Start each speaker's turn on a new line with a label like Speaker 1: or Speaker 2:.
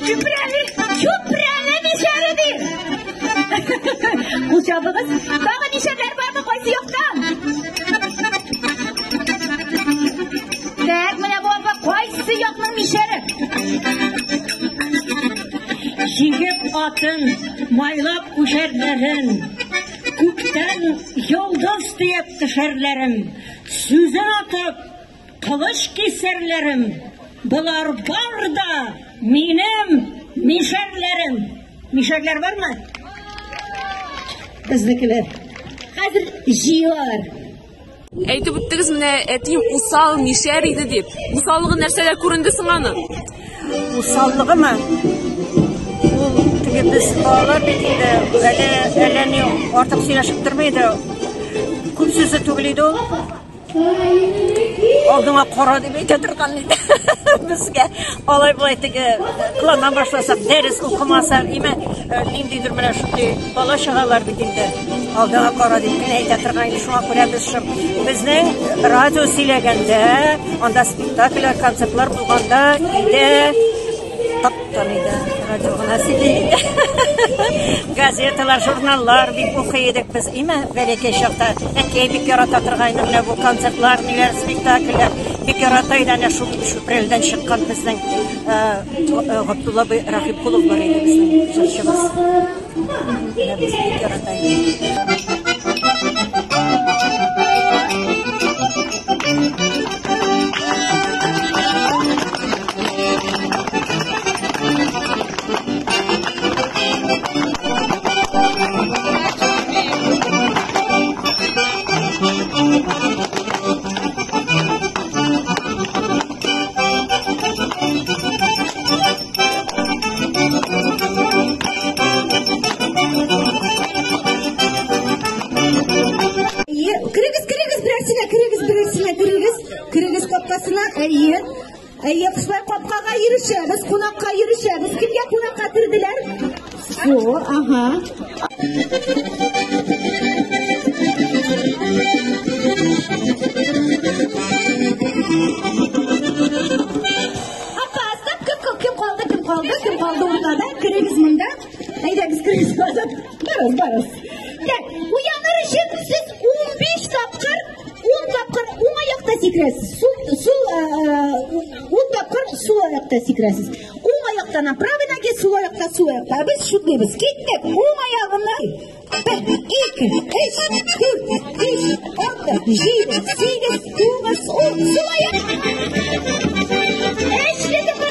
Speaker 1: Чүпрәле, Чүпрәле мишәре ди. Кул чабыгыз. Тагы мишәрләр бармы кайсы яктан? Так, менә бу апа кайсы якның мишәре?
Speaker 2: Җигеп атын, майлап күчәрләрен, күктән йолдыз төяп төшәрләрем, сүзен атып, кылыч кисәрләрем, болар бар да минем мишәрләрем. Мишәрләр бармы? Безнекеләр.
Speaker 1: Хәзер җыелалар.
Speaker 3: Әйтеп үттегез менә әтием усал мишәр иде дип. Усаллыгы нәрсәдә күренде соң аның?
Speaker 2: Усаллыгымы? Ул теге без балалар бит инде, әле әллә ни артык сөйләшеп тормый иде. Күп сүзле түгел иде ул. Алдыңа кара дип әйтә торган иде безгә. Алай болай теге кылана башласак, дәрес укымасак, име ниндидер менә шундый бала чагалар бит инде. Алдыңа кара дип кенә әйтә торган иде. Шуңа күрә без шым безнең радио сөйләгәндә, анда спектакльләр, концертлар булганда өйдә тып-тын иде. Радио гына сөйли иде. Газеталар, журналлар бик укый идек без. Име бәләкәй чакта әткәй бик ярата торган иде менә бу концертлар, ниләр, спектакльләр. Бик ярата иде әнә шул Чүпрәледән чыккан безнең Габдулла абый Рахипкулов бар иде безнең җырчыбыз. Менә без бик ярата идек.
Speaker 1: Әйе, керегез, керегез берәрсенә, керегез берәрсенә, керегез. Керегез капкасына, әйе. Әйе, шулай капкага йөрешәбез, кунакка йөрешәбез. Кемгә кунакка керделәр? Все, ага. Апа, стоп, кем, кем, кем калды, кем калды, кем калды уртада? Керегез монда. Әйдәгез, керегез, барыз, барыз. Так, уяныр өчен сез 15 тапкыр, 10 тапкыр уң аякта сикерәсез. Сул, сул, 10 тапкыр сул аякта сикерәсез. Уң аякта на правой ноге, сул аякта, сул аякта. Без шутлыйбыз. Киттек. Уң аягымны 1, 2, 3, 4, 5, 6, 7, 8, 9, 10. Сул аяк. Эшледек.